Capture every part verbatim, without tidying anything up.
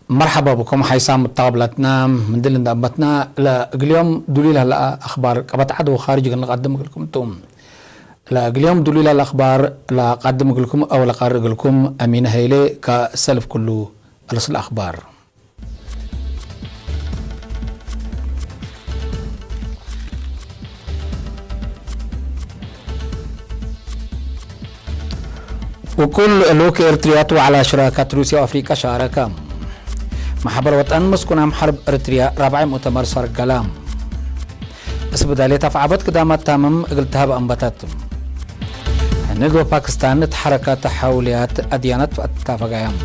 መርሐባ ብኩም ሓይሳም መተቃብላትና፣ ምንዲ እንዴ አመትና ለእግል ዮም ዱሉይ ለህለ አክባር ቀበት ዐድ ወካርጅ እግል ንቀድም እግልኩም ቱ። ለእግል ዮም ዱሉይ ለህለ አክባር ለቀድም እግልኩም አው ለቀርእ እግልኩም አሚነ ሀይሌ ከሰልፍ ኩሉ። ርእስ ለአክባር። ውቁል ልኡክ ኤርትርያት ወዐላ ሽራካት ሩስያ ወአፍሪቀ ሻረከ። ማሕበር ወጠን ምስኩናም ሐርብ ኤርትርያ ራብዓይ ሙእተመር ሰርገለ። እስብዳሌት አፍዓበት ግዳማት ታምም እግል ተሀብ አንበተት። ህንድ ወፓክስታን እት ሐረካት ሐውልያት አድያነት አትታፈጋያም።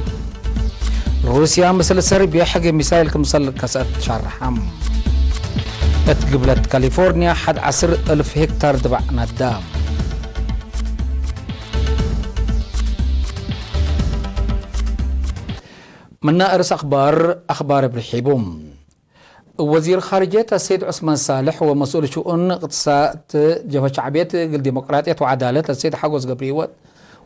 ሩስያ ምስል ሰርብያ ሕጌ ሚሳይል ክምሰል ከሰአት ሻርሐም። እት ግብለት ካሊፎርንያ ሐድ ዐስር እልፍ ሄክታር ድባዕ ነዳ። ምነ እርስ አክባር፣ አክባር እብ ርሒቡ። ወዚር ካርጅየት አሰይድ ዑስማን ሳልሕ ወመስኡል ሽኡን እቅትሳድ ጀብሀት ሸዕብየት እግል ዲሞቅራጥየት ወዐዳለት አሰይድ ሓጎስ ገብረሂወት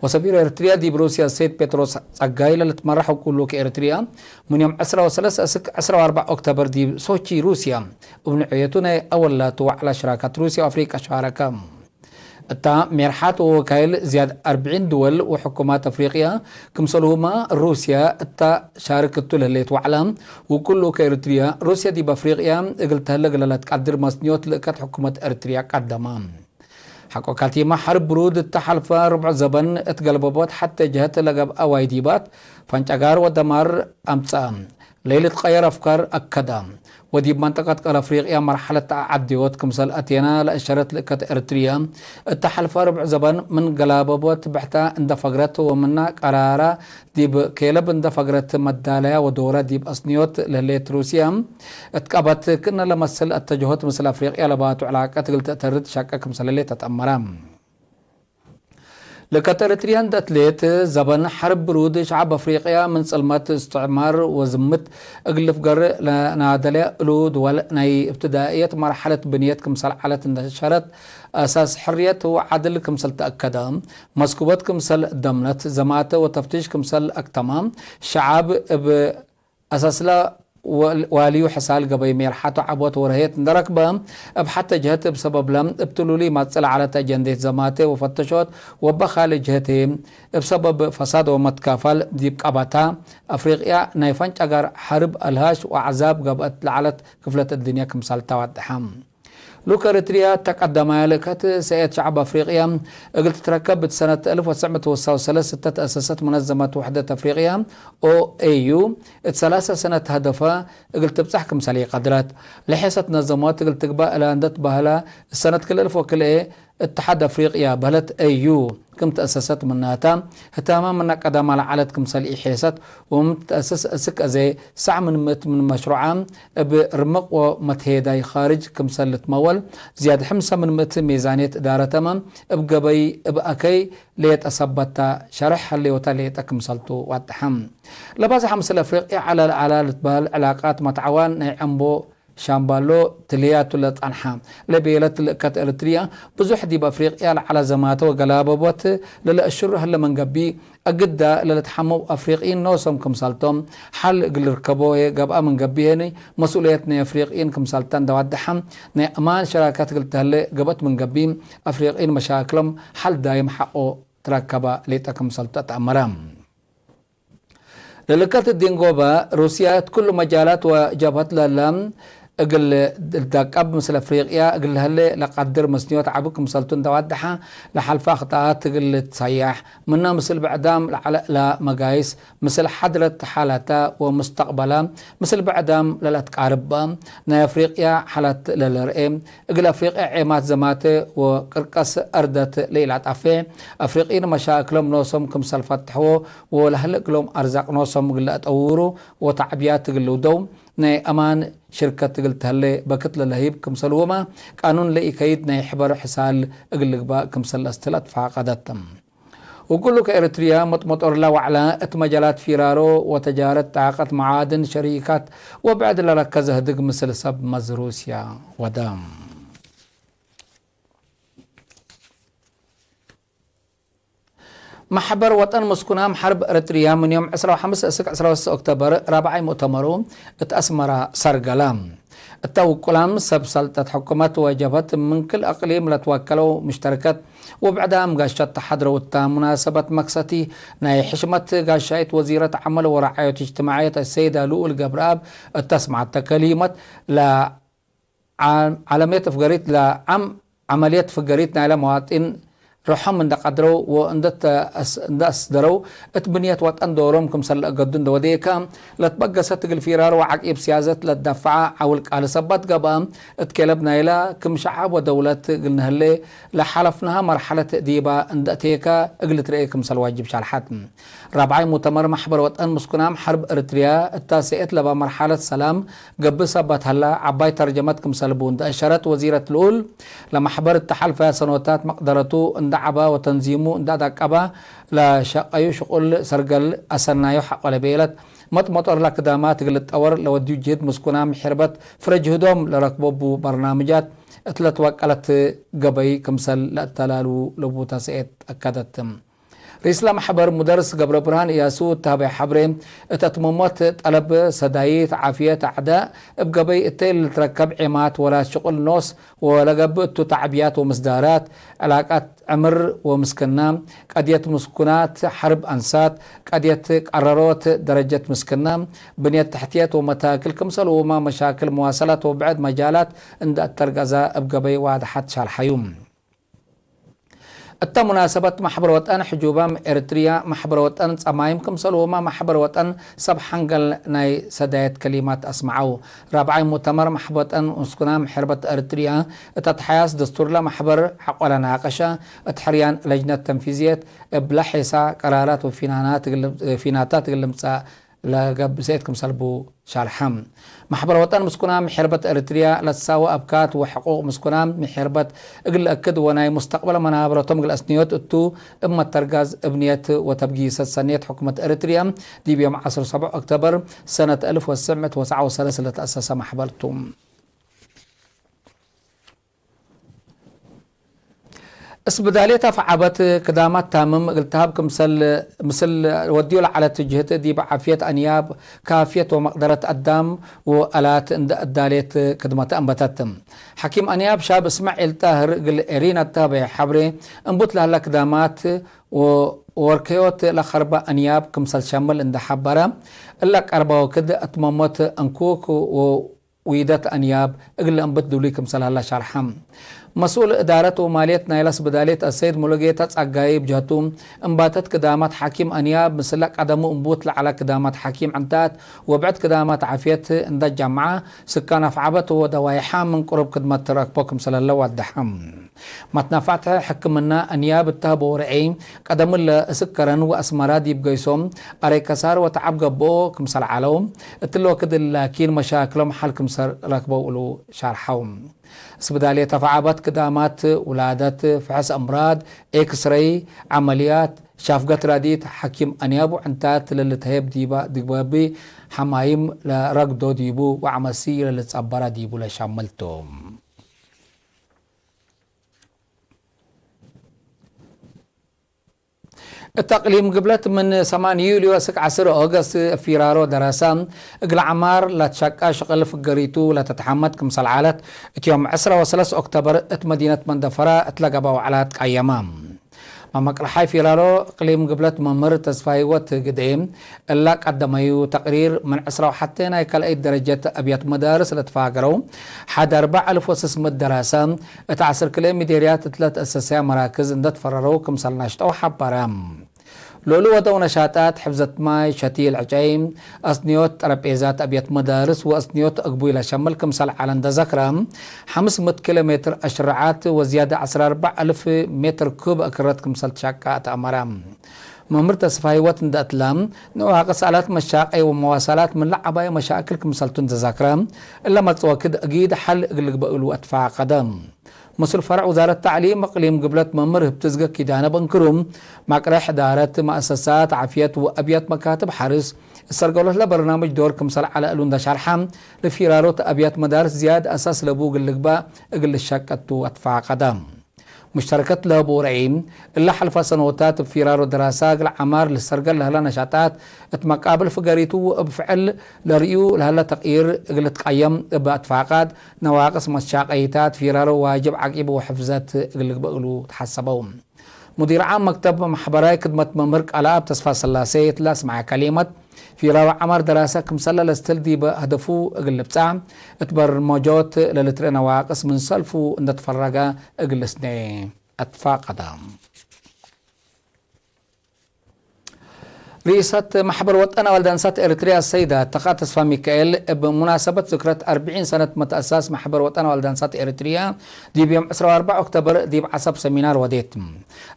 ወሰፊር ኤርትርያ ዲብ ሩስያ አሰይድ ጴጥሮስ ጸጋይ ለልትመራሕ ውቁል ልኡክ ኤርትርያ ምን ዮም ዕስራ ወሰለስ እስክ ዕስራ ወአርበዕ ኦክቶበር ዲብ ሶቺ ሩስያ እብ ንዕየቱ ናይ አወላቱ ወዐላ ሽራካት ሩስያ ወአፍሪቀ ሻረከ። እታ ሜርሓት ወወካይል ዝያድ አርብዒን ድወል ወሕኩማት አፍሪቅያ፣ ክምሰልሁመ ሩስያ እታ ሻርክ እቱ ለህሌት ወዕላ፣ ውቁል ልኡክ ኤርትርያ፣ ሩስያ ዲብ አፍሪቅያ እግል ተህለ እግለ ለትቀድር መስንዮት ልእከት ሕኩመት ኤርትርያ ቀደመ። ሐቆ ካቲመ ሐርብ ብሩድ እተ ሐልፈ ርብዕ ዘበን እት ገልበቦት ሐቴ ጀህት ለገብአ ዋይዲባት፣ ፈንጨጋር ወደማር አምጽአ። ለኢልትቀየር አፍካር አከደ፣ ወዲብ መንጠቀት ቀር አፍሪቅያ መርሐለት ተዐድዮት ክምሰል አቴነ ለእሸረት ልእከት ኤርትርያ፣ እተ ሐልፈ ርብዕ ዘበን ምን ገላበቦት ብሕተ እንደ ፈግረት ወምነ ቀራራ ዲብ ኬለብ እንደ ፈግረት መዳለያ ወዶረ ዲብ አስንዮት ለህሌት ሩስያ እት ቀበት ክእነ ለመስል አተጀሆት ምስል አፍሪቅያ ለባቱ ዕላቀት እግል ተአተርድ ሸቀ ክምሰል ህሌት ተአመረ። ለከት ኤረትርያ እንዴ አትሌት፣ ዘበን ሐርብ ብሩድ ሸዐብ አፍሪቅያ ምን ጽልመት እስትዕማር ወዝምት እግል ልፍገር ለናደለ እሉ ድወል፣ ናይ እብትዳእየት መርሐለት ብንየት ክምሰል ዐለት እንዴ ሸረት፣ አሳስ ሕርየት ወዐድል ክምሰል ተአከደ፣ መስኩበት ክምሰል ደምነት፣ ዘማተ ወተፍቲሽ ክምሰል አክተመ፣ ሸዐብ እብ አሳስለ ወል-፣ ዋልዩ ሕሳል ገበይ ሜርሐቱ ዐቦት ወረህየት እንዴ ረክበ፣ እብ ሐተ ጀህት እብ ሰበብለ እብ ትሉሊ መጽእ ለዐለት አጀንዴት ዘማተ ወፈተሾት፣ ወእበ ካልእ ጀህት እብ ሰበብ ፈሳድ ወመትካፋል ዲብ ቀበታ አፍሪቅያ ናይ ፈንጨጋር ሐርብ፣ አልሃሽ ወዐዛብ ገብአት ለዐለት ክፍለት እድንየ ክምሰል ተዋድሐ። ሉክ ኤረትርያ እተ ቀደማየ ልእከት ሰእየት ሸዐብ አፍሪቅያ እግል ትትረከብ፣ እት ሰነት አልፍ ወትስዕ ምእት ወትስዓ ወሰለስ እተ ተአሰሰት ሙነዘመት ውሕደት አፍሪቅያ፣ ኦ ኤ ዩ፣ እት ሰላሰ ሰነት ሀደፈ እግል ትብጸሕ ክምሰል ኢቀድረት። ለሔሰት ነዘሞት እግል ትግባእ እላ እንዴ ትበህለ፣ እት ሰነት ክልኤ አልፍ ወክልኤ እትሓድ አፍሪቅያ በህለት ኤ ዩ ክም ተአሰሰት ምናተ፣ ህታመ ምነ ቀደማ ለዐለት ክምሰል ኢሔሰት፣ ወምን ትትአሰስ እስክ አዜ ሰዕ ምን ምእት ምን መሽሩዓ እብ ርምቅ ወመትሄዳይ ካርጅ ክምሰል ልትመወል፣ ዝያድ ሕምሰ ምን ምእት ሜዛንየት እዳረተመ እብ ገበይ እብ አከይ ሌጠ ሰበታ ሸርሕ ሀሌወተ ሌጠ ክምሰልቱ ዋድሐ። ለባዝሐ ምስል አፍሪቅያ ዐለ ለዐለ ልትበህል ዕላቃት መትዐዋን ናይ ዐምቦ ሻምባሎ ትልያቱ ለጸንሐ ለቤለት ልእከት ኤረትርያ፣ ብዙሕ ዲብ አፍሪቅያ ለዐለ ዘማተ ወገላበቦት ለለአሽሩ ህለ ምን ገብእ፣ አግዳ ለልትሐመው አፍሪቅይን ኖሶም ክምሰልቶም፣ ሐል እግል ልርከቦ ህዬ ገብአ ምን ገብእ ህኒ፣ መስኡልየት ናይ አፍሪቅይን ክምሰልተ እንዴ ዋድሐ፣ ናይ አማን ሸራከት እግል ተህሌ ገብአት ምን ገብእ፣ አፍሪቅይን መሻክሎም ሐል ዳይም ሐቆ ትረከበ ሌጠ ክምሰልቱ አትአመረ። ለልከት ዲንጎበ፣ ሩስያ እት ኩሉ መጃላት ወጀብሀት ለህለ እግል ልትደቀብ፣ ምስል አፍሪቅያ እግል ለህሌ ለቀድር መስንዮት ዐቢ ክምሰልቱ እንዴ ዋድሐ፣ ለሐልፈ አክጠኣት እግል ልትሰያሕ፣ ምነ ምስል ብዕዳም ለዐለ ለመጋይስ፣ ምስል ሐድረት ሓለተ ወሙስተቅበለ ምስል ብዕዳም ለለአትቃርብ፣ ናይ አፍሪቅያ ሓለት ለልርኤ፣ እግል አፍሪቅያ ዔማት ዘማተ ወቅርቀስ አርደት ለኢለአጣፌ፣ አፍሪቅይን መሻክሎም ኖሶም ክምሰል ፈትሕዎ፣ ወለህለ እግሎም አርዛቅ ኖሶም እግል ለአጠውሩ ወተዕብያት እግል ልውደው፣ ናይ አማን ሽርከት እግል ተህሌ በክት ለለህይብ ክምሰልሁመ፣ ቃኑን ለኢከይድ ናይ ሕበር ሕሳል እግል ልግባእ ክምሰል ለአስትል አትፋቀደት። ወኩሉ ከኤረትርያ መጥመጦርላ ወዕላ እት መጃላት ፊራሮ ወተጃረት ጣቀት መዓድን ሸሪካት ወብዕድ ለረከዘ ህድግ ምስል ሰብ መዝ ሩስያ ወደ። መሕበር ወጠን ምስኩናም ሐርብ ኤረትርያ ምን ዮም ዕስራ ወሐምስ እስክ ዕስራ ወሰስ ኦክቶበር ራብዓይ ሙእተመሩ እት አስመራ ሰርገለ። እተ ውቁላም ሰብ ሰልጠት ሕኩመት ወጀብሀት ምን ክል እቅሊም ለትወከለው ሙሽተረከት ወብዕዳም ጋሻት ተሐድረው እተ ሙናሰበት መክሰቲ ናይ ሕሽመት ጋሻይት ወዚረት ዐመል ወረዓዮት እጅትማዕየት አሰይዳ ልኡል ገብረአብ እተ አስመዐተ ከሊመት ለ ዓ-፣ ዓለምየት ፍገሪት ለዓም ዐመልየት ፍገሪት ናይለ መዋጢን ርሖም እንደ ቀድረው ወእንደ ተአስ-፣ እንደ አስደረው እት ብንየት ወጠን ዶሮም ክምሰል ለአገዱ እንደ ወዴከ ለትበገሰት እግል ፊራር ወዐቂብ ሲያሰት ለትደፈዐ ዐውል ቃል ሰበት ገብአ እት ኬለብ ናይለ ክም ሸዐብ ወደውለት እግል ንህሌ ለሐለፍናሃ መርሐለት ዲባ እንደ አቴከ እግል ትርኤ ክምሰል ዋጅብ ሻልሐት። ራብዓይ ሙእተመር መሕበር ወጠን ምስኩናም ሐርብ ኤረትርያ እታ ሰኤት ለባ መርሐለት ሰላም ገብእ ሰበት ሀላ፣ ዐባይ ተርጀመት ክምሰል ቡ እንደ አሸረት ወዚረት ልኡል፣ ለመሕበር እተ ሐልፈያ ሰኖታት መቅደረቱ እንደ ዐባ ወተንዚሙ እንደ አዳቀባ፣ ለሸቀዩ ሽቁል ሰርገል አሰናዩ ሐቆ ለቤለት፣ መጥመጦር ለክዳማት እግል ልጠወር ለወድዩ ጅህድ ምስኩናም ሒርበት ፍረ ጅህዶም ለረክቦ ቡ በርናምጃት እት ለትወቀለት ገበይ ክምሰል ለአተላሉ ለቡታ ሰኤት አከደት። ርኢስ ለመሕበር ሙደርስ ገብረብርሃን እያሱ እተ ሀበየ ሐብሬ፣ እት አትመሞት ጠለብ ሰዳይት ዓፍየት አዕዳእ እብ ገበይ እተይ ልትረከብ ዔማት ወላት ሽቁል ኖስ ወለገብእ እቱ ተዕብያት ወምስዳራት፣ ዕላቃት ዕምር ወምስክና፣ ቀድየት ምስኩናት ሐርብ አንሳት፣ ቀድየት ቀረሮት ደረጀት ምስክና፣ ብንየት ተሕትየት ወመታክል ክምሰልሁመ መሻክል መዋሰላት ወብዕድ መጃላት እንደ አተርገዘ እብ ገበይ ዋድሐት ሻርሐዩ። እተ ሙናሰበት መሕበር ወጠን ሕጁባም ኤረትርያ፣ መሕበር ወጠን ጸማይም ክምሰልሁመ መሕበር ወጠን ሰብ ሐንገል ናይ ሰዳየት ከሊማት አስመዐው። ራብዓይ ሙእተመር መሕበር ወጠን ምስኩናም ሒርበት ኤረትርያ እት አትሓያስ ደስቱር ለመሕበር ሐቆ ለናቀሸ፣ እት ሕርያን ለጅነት ተንፊዝየት እብ ለሔሳ ቀራራት ወፊናናት እግል፣ ፊናታት እግል ልምጸእ ለገብእ ሰኤት ክምሰል ቡ ሻርሐ። መሕበር ወጠን ምስኩናም ሒርበት ኤረትርያ ለትሳወ አብካት ወሕቁቅ ምስኩናም ሒርበት እግል ለአክድ ወናይ ሙስተቅበል መናበረቶም እግል አስንዮት እቱ እብ መተርጋዝ እብ ንየት ወተብጊሰት ሰኔት ሕኩመት ኤረትርያ ዲብ ዮም ዐስር ሰቡዕ ኦክቶበር ሰነት አልፍ ወትሰዕ ምእት ወትስዓ ወሰለስ ለተአሰሰ መሕበር ቱ። እስብዳሌት አፍዓበት ክዳማት ታምም እግል ተሀብ ክምሰል ምስል ወድዮ ለዐለት ጅህት ዲብ ዓፍየት አንያብ፣ ካፍየት ወመቅደረት አዳም ወአላት እንደ አዳሌት ክድመተ አንበተት። ሐኪም አንያብ ሻብ እስማዒል ጣህር እግል ኤሪና እተ ሀበየ ሐብሬ፣ እንቡት ለሀላ ክዳማት ወወርከዮት ለከርበ አንያብ ክምሰል ሸምል እንደ ሐበረ፣ እለ ቀርበ ወክድ አትመሞት እንኩክ ወ ዊደት አንያብ እግል ለእንብት ዱሉይ ክምሰል ሀላ ሻርሐ። መስኡል እዳረት ወማልየት ናይለ ስብዳሌት አሰይድ ሙሉጌታ ጸጋይ እብ ጀህቱ፣ እምባተት ክዳማት ሐኪም አንያብ ምስለ ቀደሙ እንቡት ለዐለ ክዳማት ሐኪም ዕንታት ወብዕድ ክዳማት ዓፍየት እንደ ጀምዐ፣ ስካን አፍዓበት ወደዋይሐ ምን ቅሩብ ክድመት ትረክቦ ክምሰል ሀለ ወደሐ። መትነፋዕት ሕክምና አንያብ እተ ሀበው ርዕይ፣ ቀደምለ እስክ ከረን ወአስመራ ዲብ ገይሶም አረይ ከሳር ወተዐብ ገብኦ ክምሰል ዐለው፣ እትለ ወክድ ላኪን መሻክሎም ሐል ክምሰል ረክበው እሉ ሻርሐው። እስብዳሌ ተፈዓበት ክዳማት ውላደት፣ ፍሕስ አምራድ፣ ኤክስረይ፣ ዐመልያት፣ ሻፍገት ራዲት፣ ሐኪም አንያብ ወዕንታት ለልትሀየብ ዲበ ድግበቢ ሐማይም ለረግዶ ዲቡ ወዐመሲ ለልትጸበረ ዲቡ ለሻምል ቱ። እት አቅሊም ግብለት ምን ሰማን ዩልዮ እስክ ዐስር ኦገስት ፊራሮ ደረሰ። እግል ዐማር ለትሸቀ ሽቅል ፍገሪቱ ለትትሐመድ ክምሰል ዐለት፣ እት ዮም ዕስራ ወሰለስ ኦክቶበር እት መዲነት መንደፈራ እት ለገብአ ወዕላት ቀየመ። መመቅለሓይ ፊራሮ እቅሊም ግብለት መምህር ተስፋ ህይወት ግዴ፣ እላ ቀደመዩ ተቅሪር ምን ዕስራ ወሐቴ ናይ ካልአይት ደረጀት አብያት መዳርስ ለትፋገረው ሐድ አርበዕ አልፍ ወስስ ምእት ደራሰ እት ዐስር ክልኤ ሚዴርያት እት ለትአሰሰያ መራክዝ እንደ ትፈረረው ክምሰል ናሽጠው ሐበረ። ሎሉ ወደው ነሻጣት ሕፍዘት ማይ፣ ሸቲል ዕጨይ፣ አስንዮት ጠረጴዛት አብያት መዳርስ ወአስንዮት አግቡይ ለሸምል ክምሰል ዐለ እንደ ዘክረ፣ ሐምስ ምእት ኪሎ ሜትር አሽረዓት ወዝያድ ዐስር አርበዕ አልፍ ሜትር ኩብ አክረት ክምሰል ትሸቀ ተአመረ። መምህር ተስፋ ህይወት እንደ እትለ፣ ንዋቅስ አላት መሻቀይ ወመዋሰላት ምን ለዐባዩ መሻክል ክምሰልቱ እንደ ዘክረ፣ እለ መጽእ ወክድ አጊድ ሐል እግል ልግበእ እሉ አትፋቀደ። መስኡል ፈረዕ ውዛረት ተዕሊም እቅሊም ግብለት መምህር ህብትዝገ ኪዳነ በንክሩ፣ መቅረሕ እዳረት መአሰሳት ዓፍየት ወአብያት መካትብ ሐርስ እሰርገሎት ለበርናምጅ ዶር ክምሰል ዐለ እሉ እንደ ሸርሐ፣ ለፊራሮት አብያት መዳርስ ዝያድ አሳስ ለቡ እግል ልግባእ እግል ልሸቀቱ አትፋቀደ። ሙሽተረከት ለህቡ ረአይ፣ እለ ሐልፈ ሰኖታት እብ ፊራሮ ደራሰ እግል ዐማር ልሰርገል ለህለ ነሻጣት እት መቃብል ፍገሪቱ ወእብ ፍዕል ለርእዩ ለህለ ተቅይር እግል ልትቀየም እብ አትፋቃት ነዋቅስ መትሻቀይታት ፊራሮ ዋጅብ ዐቂብ ወሕፍዘት እግል ልግበእ እግሉ ተሐሰበው። ሙዲር ዓም መክተብ መሕበራይ ክድመት መምህር ቃልአብ ተስፋሰላሴ እት ለአስመዐ ከሊመት፣ ፊራሮ ዐማር ደራሰ ክምሰለ ለስትል ዲበ ህደፉ እግል ልብጸሕ፣ እት በርመጆት ለልትርኤ ነዋቅስ ምን ሰልፉ እንደ ትፈረገ እግል ልስኔ አትፋቀደ። ርኢሰት መሕበር ወጠን አወልድ አንሳት ኤሪትርያ ሰይዳ ተኻ ተስፋ ሚካኤል፣ እብ ሙናሰበት ዝክረት አርብዒን ሰነት መትአሳስ መሕበር ወጠን አወልድ አንሳት ኤሪትርያ፣ ዲብ ዮም ዕስራ ወአርበዕ ኦክቶበር ዲብ ዐሰብ ሰሚናር ወዴት።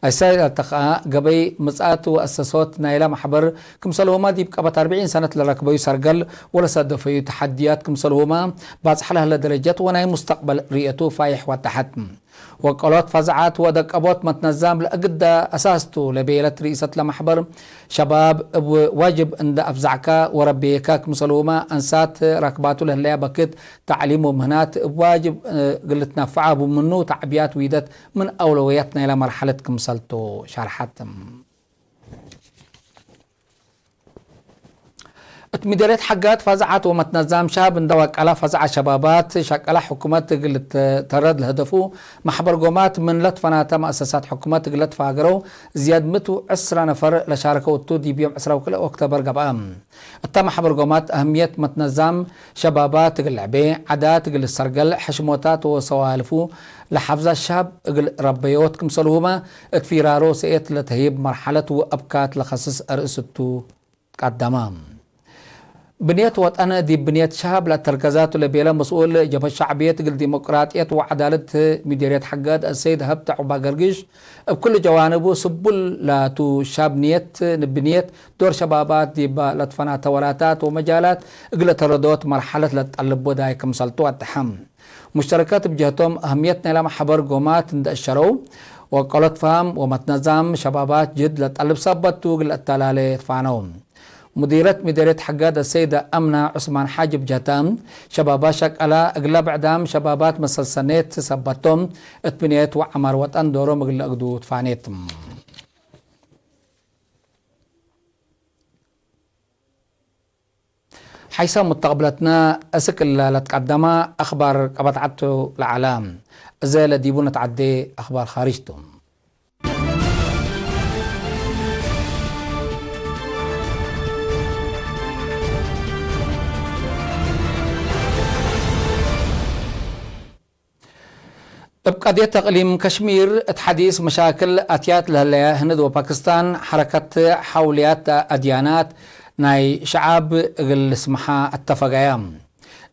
አሰይዳ ተኻ፣ ገበይ ምጽአት ወአሰሶት ናይለ መሕበር ክምሰልሁመ፣ ዲብ ቀበት አርብዒን ሰነት ለረክበዩ ሰርገል ወለሰደፈዩ ተሐድያት ክምሰልሁመ፣ ባጽሕ ለህለ ደረጀት ወናይ ሙስተቅበል ርእየቱ ፋይሕ ወደሐት። ወቀሎት ፈዝዓት ወደቀቦት መትነዛም ለእግዳ አሳስ ቱ ለቤለት ርኢሰት ለመሕበር፣ ሸባብ እብ ዋጅብ እንደ አፍዛዕከ ወረቤከ ክምሰልሁመ አንሳት ራክባቱ ለህለያ በክት ተዕሊም ወምህናት እብ ዋጅብ እግል ልትነፈዐ እቡ ምኑ ተዕብያት ዊደት ምን አውለውያት ናይለ መርሐለት ክምሰል ቱ ሸርሐት። እት ምዴርየት ሐጋት ፋዝዓት ወመትነዛም ሸባብ እንደ ወቀላ ፋዝዓት ሸባባት ሸቀላ ሕኩመት እግል ልትተረድ ለህደፉ መሕበር ጎማት ምን ለትፈናተ መአሰሳት ሕኩመት እግል ለትፋገረው ዝያድ ምእት ወዕስራ ነፈር ለሻረከው እቱ ዲብ ዮም ዕስራ ወክልኤ ኦክቶበር ገብአ። እተ መሕበር ጎማት አህምየት መትነዛም ሸባባት እግል ለዐቤ፣ ዓዳት እግል ልሰርገል፣ ሕሽሞታት ወሰዋልፉ ለሐፍዛ ሸባብ እግል ረበዮት ክምሰልሁመ እት ፊራሮ ሰኤት ለተህይብ መርሐለት ወአብካት ለከስስ አርእስ እቱ ቀደመ። ብንየት ወጠን ዲብ ብንየት ሸባብ ለአተርከዛቱ ለቤለ መስኡል ጀብሀት ሸዕብየት እግል ዲሞቅራጥየት ወዐዳለት ምዴርየት ሐጋት አሰይድ ሀብተ ዑባገርግሽ እብ ክሉ ጀዋንቡ ስቡል ላቱ ሸባብ ንየት ብንየት ዶር ሸባባት ዲብ ለትፈናተ ወላታት ወመጃላት እግለ ተረዶት መርሐለት ለትጠልብ ወዳይ ክምሰልቱ ወደሐ። ሙሽተረከት እብ ጀህቶም፣ አህምየት ናይለ መሕበር ጎማት እንደ አሸረው፣ ወቀሎት ፈሀም ወመትነዛም ሸባባት ጅህድ ለጠልብ ሰበት ቱ እግል ለአተላሌ ትፋነው። ሙዲረት ምዴርየት ሐጋት አሰይደ አምና ዑስማን ሓጅ እብ ጀህታ፣ ሸባባት ሸቀላ እግለ ብዕዳም ሸባባት መሰልሰኔት ሰበቶም፣ እት ብንየት ወዐማር ወጠን ዶሮም እግል ለአግዱ ትፋኔት። ሐይሰ ሙተቅብለትነ እስክ እለ ለትቀደመ አክባር ቀበት ዐድ ቱ ለዐለ። እዘ ለዲቡ ነትዐዴ አክባር ካርጅ ቱ። እብ ቀድየት እቅሊም ከሽሚር እት ሐዲስ መሻክል አትያት ለህለየ ህንድ ወፓክስታን፣ ሐረከት ሐውልያት አድያናት ናይ ሸዓብ እግል ልስምሓ አተፈገየ።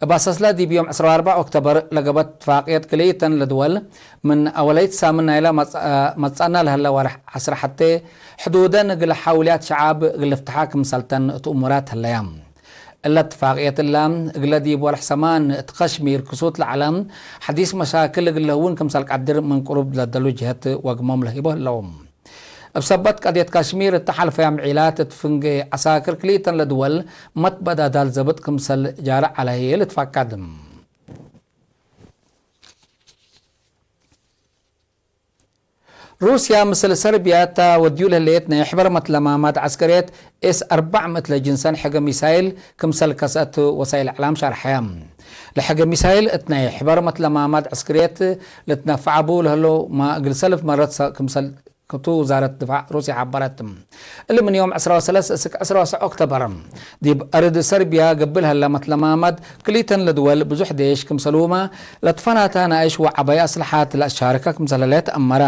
እብ አሰስለ ዲብ ዮም ዕስራ ወአርበዕ ኦክቶበር ለገበት እትፋቅየት ክልኢተን ለድወል፣ ምን አወለይት ሳምን ናይለ መጽ-፣ መጽአና ለህለ ወርሕ ዐስር ሐቴ፣ ሕዱደን እግል ሐውልያት ሸዓብ እግል ልፍትሓ ክምሰልተን እት እሙራት ህለየ። እለ እትፋቅየት እለ፣ እግለ ዲብ ወርሕ ሰማን እት ከሽሚር ክሱት ለዐለ ሐዲስ መሻክል እግል ለህውን ክምሰል ቀድር ምን ቅሩብ ለደሉ ጅሀት ወግሞም ለህይቦ ህለው። እብ ሰበት ቀድየት ካሽሚር እተ ሐልፈየ ምዒላት እት ፍንጌ ዐሳክር ክልኢተን ለድወል መትበዳዳል ዘብጥ ክምሰል ጃርእ ዐለ ህዬ ልትፋቀድ። ሩስያ ምስል ሰርብያ እተ ወድዩ ለህሌት ናይ ሕበር መትለማማት ዐስከርየት ኤስ አርበዕ ምእት ለጅንሰን ሕገ ሚሳይል ክምሰል ከሰአት ወሳይል እዕላም ሸርሐ። ለሕገ ሚሳይል እት ናይ ሕበር መትለማማት ዐስከርየት ልትነፈዕ ቡ ለህለው ማ እግል ሰልፍ መረት ሰ-፣ ክምሰል ክቱ ውዛረት ድፋዕ ሩስያ ሐበረት። እሊ ምን ዮም ዕስራ ወሰለስ እስክ ዕስራ ወሰዕ ኦክቶበር ዲብ አርድ ሰርብያ ገብእ ለህለ መትለማማት ክልኢተን ለድወል ብዙሕ ዴሽ ክምሰልሁመ ለትፈናተ ናእሽ ወዐበይ አስለሓት ለአሻርከ ክምሰል ህሌት አመረ።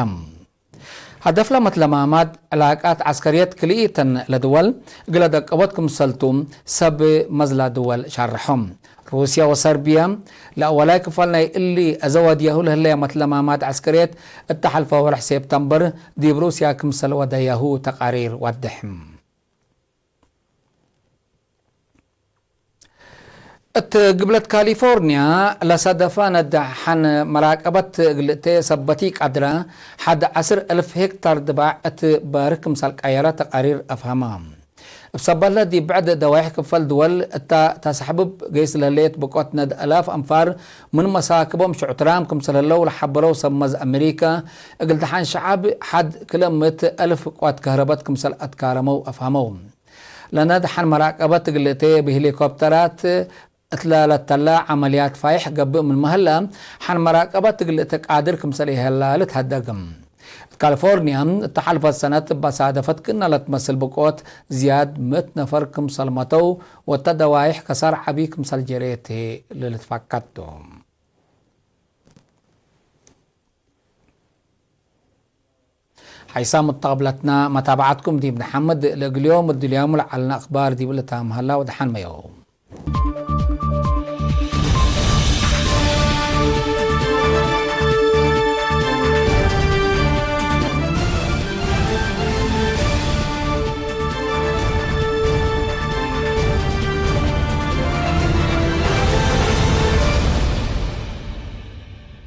ሀደፍ ለመትለማማት ዕላቃት ዐስከርየት ክልኢተን ለድወል እግለ ደቀቦት ክምሰልቱ ሰብ መዝላ ድወል ሻርሖም። ሩስያ ወሰርብያ ለአወላይ ክፋል ናይ እሊ አዘዋድያሁ ለህለየ መትለማማት ዐስከርየት እተ ሐልፈ ወርሕ ሴፕተምበር ዲብ ሩስያ ክምሰል ወደያሁ ተቃሪር ወድሕ። እት ግብለት ካሊፎርንያ ለሰደፈ ነዳሕ ሐን መራቀበት እግል እተ ሰበት ኢቀድረ ሐድ ዐስር እልፍ ሄክታር ድባዕ እት ባርክ ክምሰል ቀየረ ተቃሪር አፍሀመ። እብ ሰበትለ ዲብ ብዕድ ደዋይሕ ክፈል ድወል እታ ተሰሕብብ ገይስ ለህሌት ብቆት ነድ አላፍ አንፋር ምን መሳክቦም ሽዑትራም ክምሰል ህለው ለሐበረው ሰብ መዝ አሜሪካ፣ እግል ደሓን ሸዐብ ሐድ ክለ ምእት አልፍ ቆት ከህረበት ክምሰል አትካረመው አፍሀመው። ለነድ ሐን መራቀበት እግል እቴ ብሄሊኮፕተራት እትለ ለተለ ዐመልያት ፋይሕ ገብእ ምንመ ህለ፣ ሐን መራቀበት እግል እተ ቃድር ክምሰል ኢሀላ ልትሀደግ። እት ካሊፎርንያ፣ እተ ሐልፈት ሰነት እብ አሳደፈት ክእነ ለትመስል ብቆት ዝያድ ምእት ነፈር ክምሰል መተው፣ ወእተ ደዋይሕ ከሳር ዐቢ ክምሰል ጀሬት ህይ ለልትፈቀድ ቱ። ሐይሳም እት ተቅብለትና መታብዐትኩም ዲብ ነሐምድ፣ ለእግል ዮም እድልያሙ ለዐልነ አክባር ዲብ ልታም ሀላ ወደሐን መየው።